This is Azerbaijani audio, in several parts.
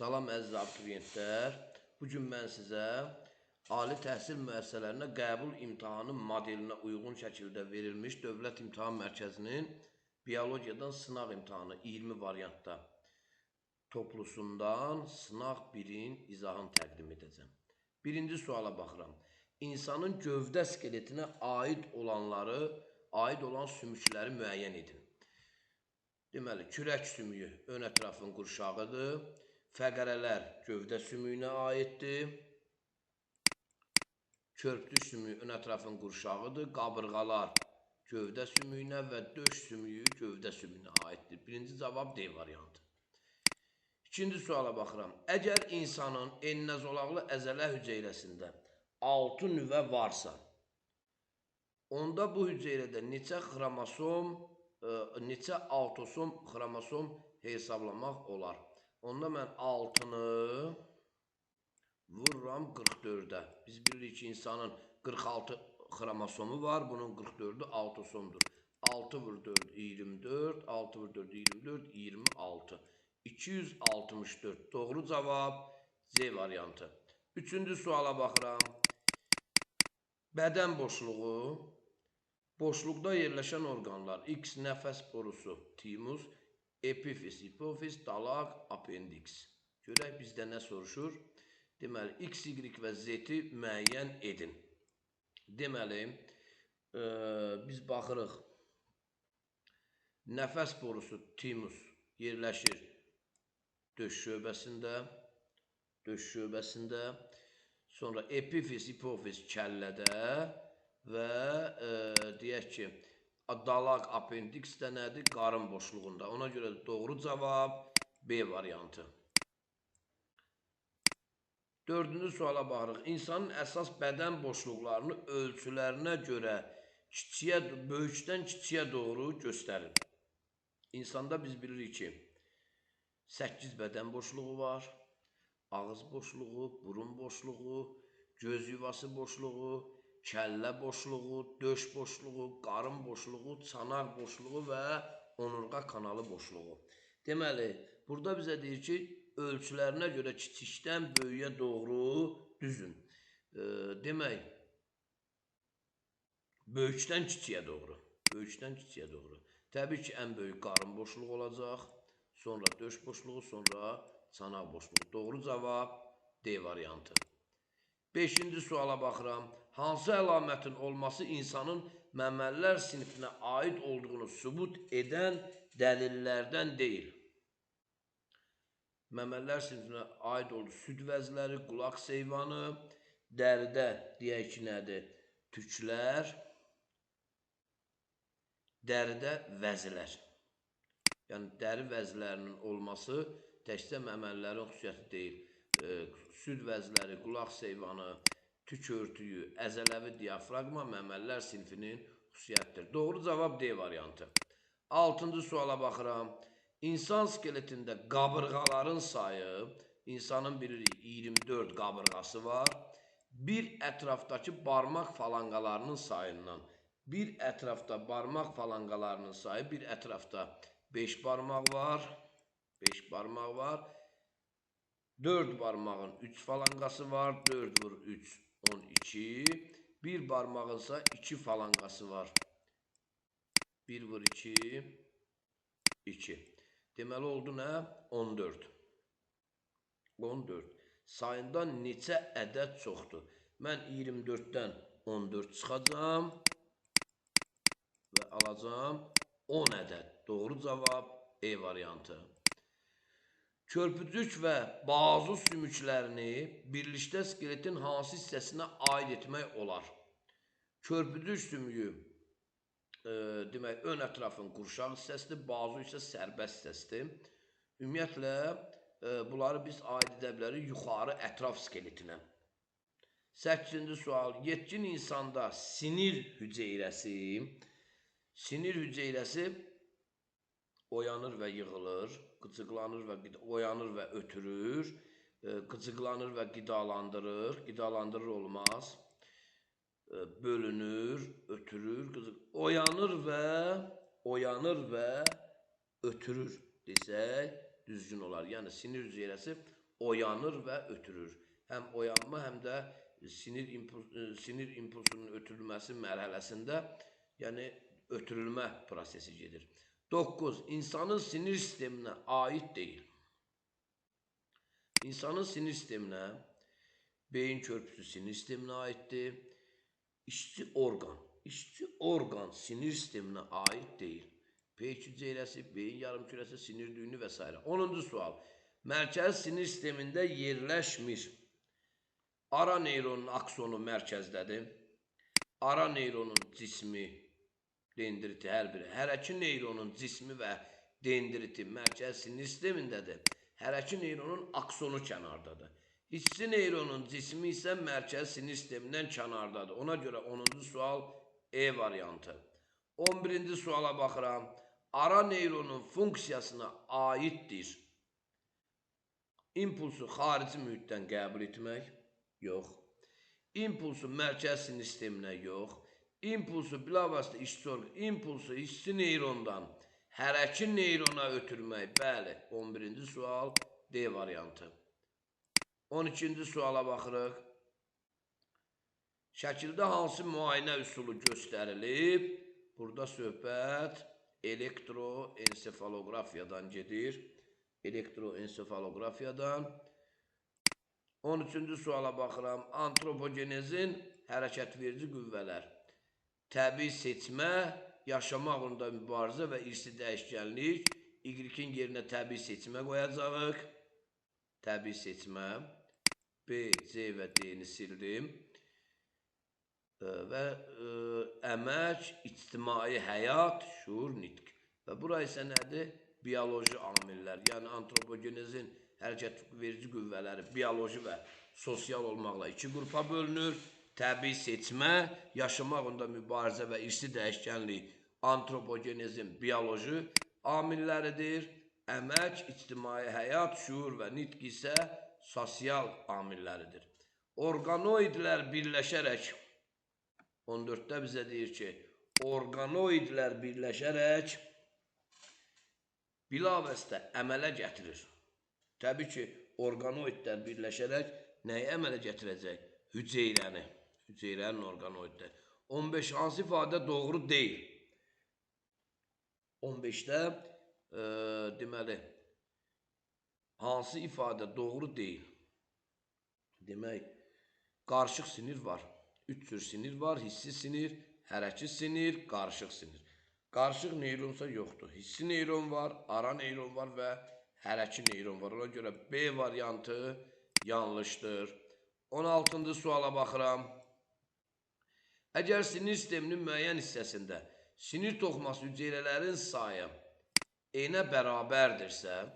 Salam əziz abituriyentlər. Bu gün mən sizə ali təhsil müəssisələrinə qəbul imtahanı modelinə uyğun şəkildə verilmiş Dövlət İmtahan Mərkəzinin biologiyadan sınaq imtahanı 20 variantda toplusundan sınaq 1-in izahını təqdim edəcəm. Birinci suala baxıram. İnsanın gövdə skeletinə aid olanları, aid olan sümükləri müəyyən edin. Deməli, kürək sümüyü ön ətrafın qurşağıdır. Fəqərələr gövdə sümüyünə aiddir. Körpüklük sümüyü ön ətrafın qurşağıdır. Qabırğalar gövdə sümüyünə və döş sümüyü gövdə sümüyünə aiddir. Birinci cavab D variantı. İkinci suala baxıram. Əgər insanın enlinə zolaqlı əzələ hüceyrəsində 6 nüvə varsa, onda bu hüceyrədə neçə xromosom, neçə autosom xromosom hesablamaq olar? Onda mən 6-nı vururam 44-ə. Biz bilirik ki, insanın 46 xromosomu var. Bunun 44-ü autosomdur. 6 vur 4, 24. 6 vur 4, 24, 26. 264. Doğru cavab C variantı. Üçüncü suala baxıram. Bədən boşluğu. Boşluqda yerləşən orqanlar. X nəfəs borusu, timus, epifiz, hipofiz, dalaq, apendiks. Görək bizdə nə soruşur? Deməli, X, Y və Z-i müəyyən edin. Deməli, biz baxırıq. Nəfəs borusu, timus yerləşir döş şöbəsində. Döş şöbəsində. Sonra epifiz, hipofiz kəllədə və deyək ki, dalaq, apendiks də nədir? Qarın boşluğunda. Ona görə də doğru cavab B variantı. Dördüncü suala baxırıq. İnsanın əsas bədən boşluqlarını ölçülərinə görə kiçiyə, böyükdən kiçiyə doğru göstərin. İnsanda biz bilirik ki, 8 bədən boşluğu var. Ağız boşluğu, burun boşluğu, göz yuvası boşluğu, kəllə boşluğu, döş boşluğu, qarın boşluğu, çanaq boşluğu və onurğa kanalı boşluğu. Deməli, burada bizə deyir ki, ölçülərinə görə kiçikdən böyüyə doğru düzün. Demək, böyükdən kiçiyə doğru. Böyükdən kiçiyə doğru. Təbii ki, ən böyük qarın boşluğu olacaq, sonra döş boşluğu, sonra çanaq boşluğu. Doğru cavab D variantı. Beşinci suala baxıram. Hansı əlamətin olması insanın məməllər sinifinə aid olduğunu sübut edən dəlillərdən deyil? Məməllər sinifinə aid olduğu süd vəzləri, qulaq seyvanı, dəridə deyək ki, nədir? Tüklər, dəridə vəzilər. Yəni, dəri vəzilərinin olması təkcə məməllərin xüsusiyyəti deyil. Süd vəzləri, qulaq seyvanı, tük örtüyü, əzələvi diafraqma məməllər sinfinin xüsusiyyətidir. Doğru cavab D variantı. Altıncı suala baxıram. İnsan skeletində qabırğaların sayı, insanın bilirik 24 qabırğası var. Bir ətrafdakı barmaq falanqalarının sayından, bir ətrafda barmaq falanqalarının sayı, bir ətrafda 5 barmaq var, 5 barmaq var. 4 barmağın 3 falanqası var. 4 vur 3, 12. Bir barmağınsa 2 falanqası var. 1 vur 2, 2. Deməli, oldu nə? 14. 14. Sayından neçə ədəd çoxdur? Mən 24-dən 14 çıxacam və alacam 10 ədəd. Doğru cavab E variantı. Körpücük və bazu sümüklərini birlikdə skeletin hansı hissəsinə aid etmək olar? Körpücük sümüyü, demək, ön ətrafın qurşaq hissəsidir, bazu isə sərbəst hissəsidir. Ümumiyyətlə, bunları biz aid edə bilərik yuxarı ətraf skeletinə. 8-ci sual. Yetkin insanda sinir hüceyrəsi oyanır və yığılır, qıcıqlanır və oyanır və ötürür, qıcıqlanır və qidalandırır, qidalandırır olmaz, bölünür, ötürür, oyanır və ötürür desək düzgün olar. Yəni sinir hüceyrəsi Oyanır və ötürür. Həm oyanma, həm də sinir impulsunun ötürülməsi mərhələsində, yəni ötürülmə prosesi gedir. 9. İnsanın sinir sisteminə aid deyil. İnsanın sinir sisteminə, beyin körpüsü sinir sisteminə aiddir. İşçi orqan. İşçi orqan sinir sisteminə aid deyil. Peyk hüceyrəsi, beyin yarımkürəsi, sinir düyünü və s. 10-cu sual. Mərkəzi sinir sistemində yerləşmir. Ara neyronun aksonu mərkəzdədir. Ara neyronun cismi, dendriti hər biri. Hərəki neyronun cismi və dendriti mərkəzi sinir sistemindədir. Hərəki neyronun aksonu kənardadır. Hissi neyronun cismi isə mərkəzi sinir sistemindən kənardadır. Ona görə 10-cu sual E variantı. 11-ci suala baxıram. Ara neyronun funksiyasına aiddir. İmpulsu xarici mühitdən qəbul etmək? Yox. İmpulsu mərkəzi sinir sisteminə? Yox. İmpulsu bilavasitə işçi orqan, impulsu hissi neyrondan hərəki neyrona ötürmək? Bəli. 11-ci sual D variantı. 12-ci suala baxırıq. Şəkildə hansı müayinə üsulu göstərilib? Burada söhbət elektroensefalografiyadan gedir. Elektroensefalografiyadan. 13-cü suala baxıram. Antropogenezin hərəkətverici qüvvələr. Təbii seçmə, yaşamaq uğrunda mübarizə və irsi dəyişkənlik. Y-in yerinə təbii seçmə qoyacağıq. Təbii seçmə. B, C və D-ni sildim. Və əmək, ictimai həyat, şuur, nitq. Və bura isə nədir? Bioloji amillər. Yəni antropogenezin hərəkət verici qüvvələri bioloji və sosial olmaqla iki qrupa bölünür. Təbii seçmə, yaşamaq uğrunda mübarizə və irsi dəyişkənlik antropogenezin bioloji amilləridir. Əmək, ictimai həyat, şuur və nitq isə sosial amilləridir. Orqanoidlər birləşərək, 14-də bizə deyir ki, orqanoidlər birləşərək bilavasitə əmələ gətirir. Təbii ki, orqanoidlər birləşərək nəyi əmələ gətirəcək? Hüceyrəni. Hüceyrənin orqanoidləri. 15 hansı ifadə doğru deyil? 15-də deməli, hansı ifadə doğru deyil? Demək, qarışıq sinir var. 3 cür sinir var. Hissi sinir, hərəki sinir, qarışıq sinir. Qarışıq neyronsa yoxdur. Hissi neyron var, ara neyron var və hərəki neyron var. Ona görə B variantı yanlışdır. 16-cı suala baxıram. Əgər sinir sisteminin müəyyən hissəsində sinir toxuması hüceyrələrin sayı enə bərabərdirsə,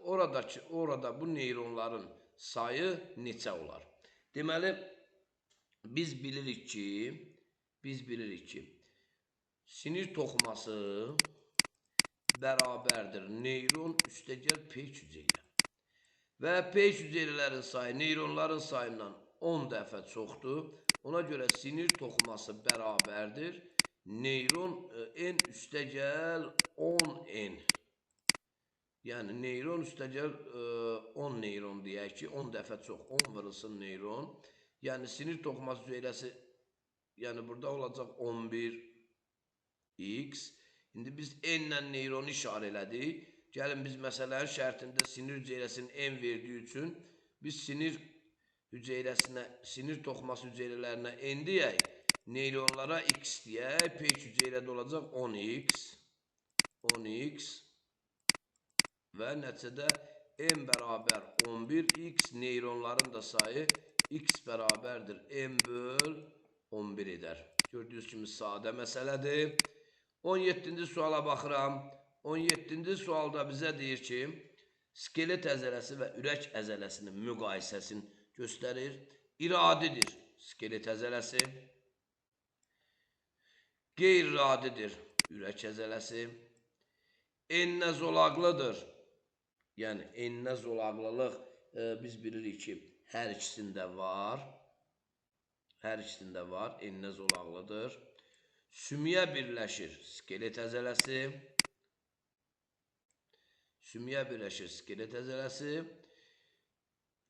orada bu neyronların sayı neçə olar? Deməli, biz bilirik ki, sinir toxuması bərabərdir neyron üstəgəl peyk hüceyrə. Və peyk hüceyrələrin sayı neyronların sayından 10 dəfə çoxdur. Ona görə sinir toxuması bərabərdir. Neyron N üstəgəl 10N. Yəni neyron üstəgəl 10 neyron deyək ki, 10 dəfə çox, 10 vurulsun neyron. Yəni sinir toxuması hüceyrəsi, yəni burada olacaq 11X. İndi biz N ilə neyronu işarə elədik. Gəlin biz məsələnin şərtində sinir hüceyrəsinin N verdiyi üçün biz sinir hüceyrəsinə, sinir toxuması hüceyrələrinə N deyək, neyronlara X deyək, peyk hüceyrədə olacaq 10X, 10X və nəticədə N bərabər 11X, neyronların da sayı X bərabərdir N böl 11 edər. Gördüyünüz kimi sadə məsələdir. 17-ci suala baxıram. 17-ci sualda bizə deyir ki, skelet əzələsi və ürək əzələsinin müqayisəsini göstərir. İradidir skelet əzələsi, qeyri-iradidir ürək əzələsi, enlinə zolaqlıdır. Yəni, enlinə zolaqlılıq biz bilirik ki, hər ikisində var. Hər ikisində var, enlinə zolaqlıdır. Sümüyə birləşir skelet əzələsi. Sümüyə birləşir skelet əzələsi.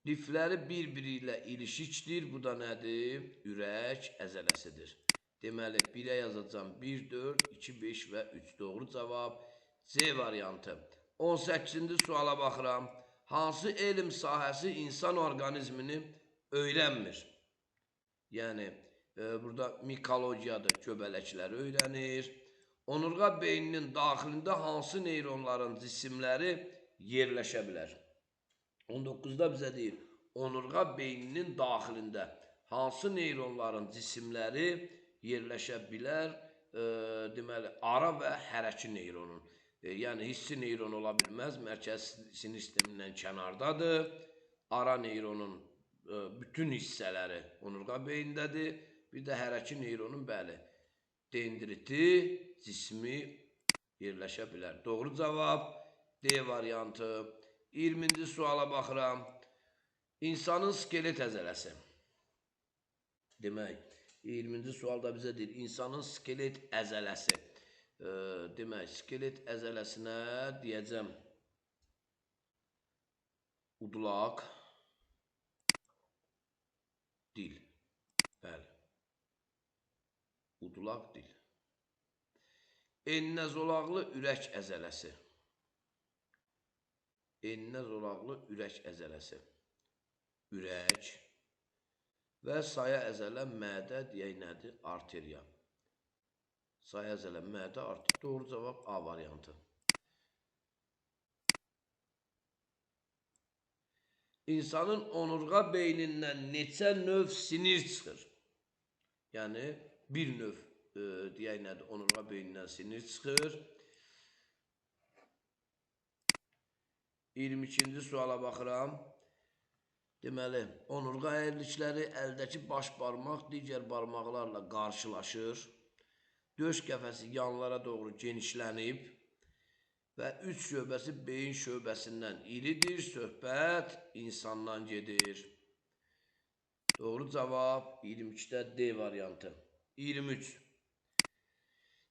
Lifləri bir-biri ilə ilişikdir. Bu da nədir? Ürək əzələsidir. Deməli, 1-ə yazacağam 1, 4, 2, 5 və 3. Doğru cavab C variantı. 18-ci suala baxıram. Hansı elm sahəsi insan orqanizmini öyrənmir? Yəni, burada mikologiyadır, göbələkləri öyrənir. Onurğa beyninin daxilində hansı neyronların cisimləri yerləşə bilər? 19-da bizə deyir, onurğa beyninin daxilində hansı neyronların cisimləri yerləşə bilər? Deməli, ara və hərəki neyronun. Yəni, hissi neyron ola bilməz, mərkəz sinir sistemindən kənardadır. Ara neyronun bütün hissələri onurğa beyindədir. Bir də hərəki neyronun, bəli, dendriti, cismi yerləşə bilər. Doğru cavab D variantı. 20-ci suala baxıram. İnsanın skelet əzələsi. Demək, 20-ci sualda bizə deyir, insanın skelet əzələsi. Demək, skelet əzələsinə deyəcəm udlaq dil. Bəli. Udlaq dil. Enlinə zolaqlı ürək əzələsi. Enlinə zolaqlı ürək əzələsi. Ürək və saya əzələ mədə deyək nədir? Arteriya. Saya əzələ mədə arteriya. Doğru cavab A variantı. İnsanın onurğa beynindən neçə növ sinir çıxır? Yəni, bir növ deyək nədir? Onurğa beynindən sinir çıxır. 22-ci suala baxıram. Deməli, onurğa əyrilikləri əldəki baş barmaq digər barmaqlarla qarşılaşır. Döş qəfəsi yanlara doğru genişlənib və 3 şöbəsi beyin şöbəsindən iridir. Söhbət insandan gedir. Doğru cavab 22-də D variantı. 23.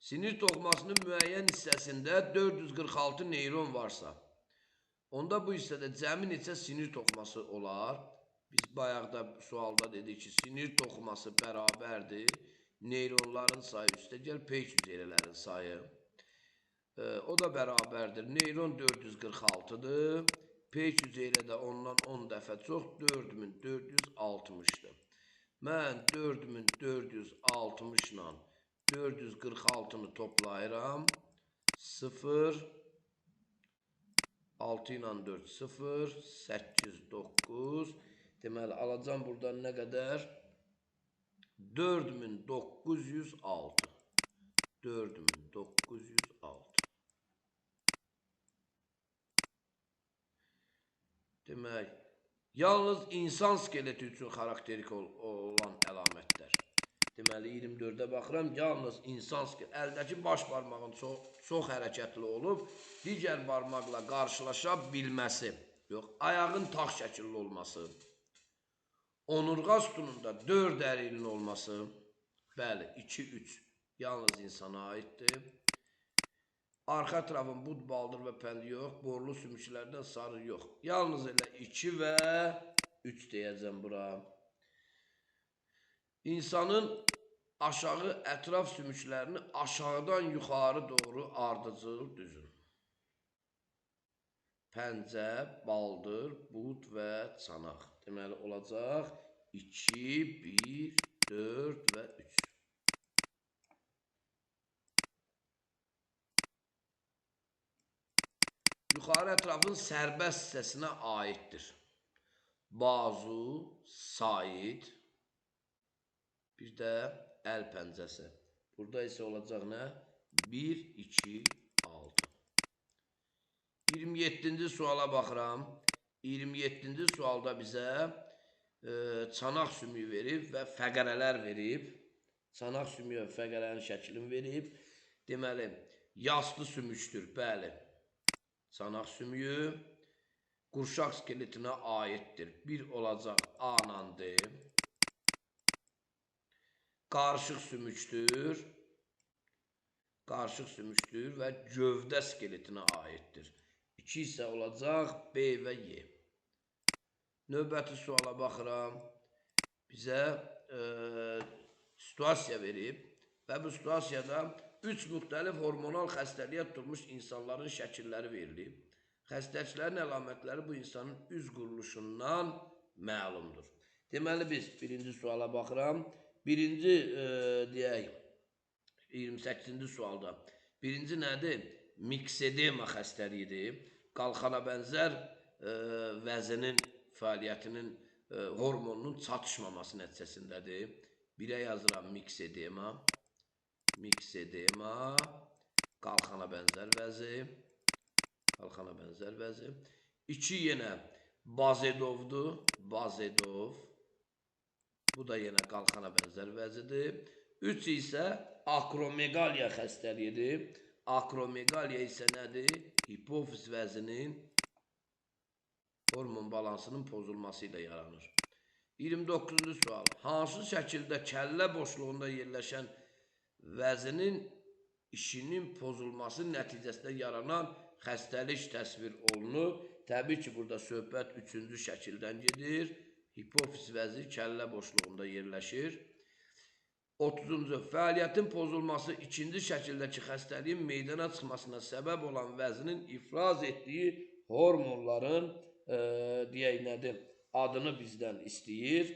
Sinir toxumasının müəyyən hissəsində 446 neyron varsa, onda bu hissədə cəmi neçə sinir toxuması olar? Biz bayaq da sualda dedik ki, sinir toxuması bərabərdir. Neyronların sayı üstəgəl peyk hüceyrələrin sayı. O da bərabərdir. Neyron 446-dır. Peyk hüceyrə də ondan 10 dəfə çox 4460-dır. Mən 4460 ilə 446-nı toplayıram. 0, 6 ilə 4, 0, 8, 9. Deməli, alacam buradan nə qədər? 4906. 4906. Demək, yalnız insan skeleti üçün xarakterik olan əlamətlər. Deməli, 24-ə baxıram, yalnız insan skeleti, əldəki baş barmağın çox hərəkətli olub, digər barmaqla qarşılaşa bilməsi, yox, ayağın tağ şəkilli olması, onurğa sütununda 4 ərilinin olması, bəli, 2, 3, yalnız insana aiddir. Arxa tərəfin bud, baldır və pəndi yox, borlu sümüklərdən sarı yox. Yalnız elə 2 və 3 deyəcəm bura. İnsanın aşağı ətraf sümüklərini aşağıdan yuxarı doğru ardıcıl düzün. Pəncə, baldır, bud və çanaq. Deməli, olacaq 2, 1, 4 və 3. Yuxarı ətrafın sərbəst hissəsinə aiddir. Bazu, said, bir də əl pəncəsi. Burada isə olacaq nə? 1, 2, 6. 27-ci suala baxıram. 27-ci sualda bizə çanaq sümüyü verib və fəqərələr verib. Çanaq sümüyü və fəqərənin şəklini verib. Deməli, yaslı sümükdür, bəli. Çanaq sümüyü qurşaq skeletinə aiddir. Bir olacaq A ilə D. Qarışıq sümükdür. Qarışıq sümükdür və gövdə skeletinə aiddir. 2 isə olacaq B və Y. Növbəti suala baxıram. Bizə situasiya verib və bu situasiyada 3 müxtəlif hormonal xəstəliyə tutulmuş insanların şəkilləri verilib. Xəstəliklərin əlamətləri bu insanın üz quruluşundan məlumdur. Deməli, biz birinci suala baxıram. Birinci, deyək, 28-ci sualda. Birinci nədir? Miksedema xəstəliyidir. Qalxana bənzər vəzinin fəaliyyətinin, hormonunun çatışmaması nəticəsindədir. Birə yazıram miksedema. Miksedema, qalxana bənzər vəzi. Qalxana bənzər vəzi. 2 yenə Bazedovdur. Bazedov. Bu da yenə qalxana bənzər vəzidir. 3 isə akromegaliya xəstəliyidir. Akromegaliya isə nədir? Hipofiz vəzinin hormon balansının pozulması ilə yaranır. 29-cu sual. Hansı şəkildə kəllə boşluğunda yerləşən vəzinin işinin pozulması nəticəsində yaranan xəstəlik təsvir olunub? Təbii ki, burada söhbət 3-cü şəkildən gedir. Hipofiz vəzi kəllə boşluğunda yerləşir. 30-cu. Fəaliyyətin pozulması 2-ci şəkildəki xəstəliyin meydana çıxmasına səbəb olan vəzinin ifraz etdiyi hormonların deyək nədir, adını bizdən istəyir.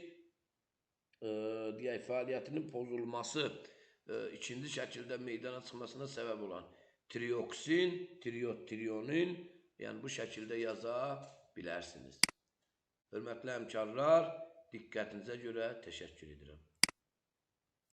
Deyək, fəaliyyətinin pozulması 2-ci şəkildə meydana çıxmasına səbəb olan trioksin, triotrionin, yəni bu şəkildə yaza bilərsiniz. Hörmətli həmkarlar, diqqətinizə görə təşəkkür edirəm.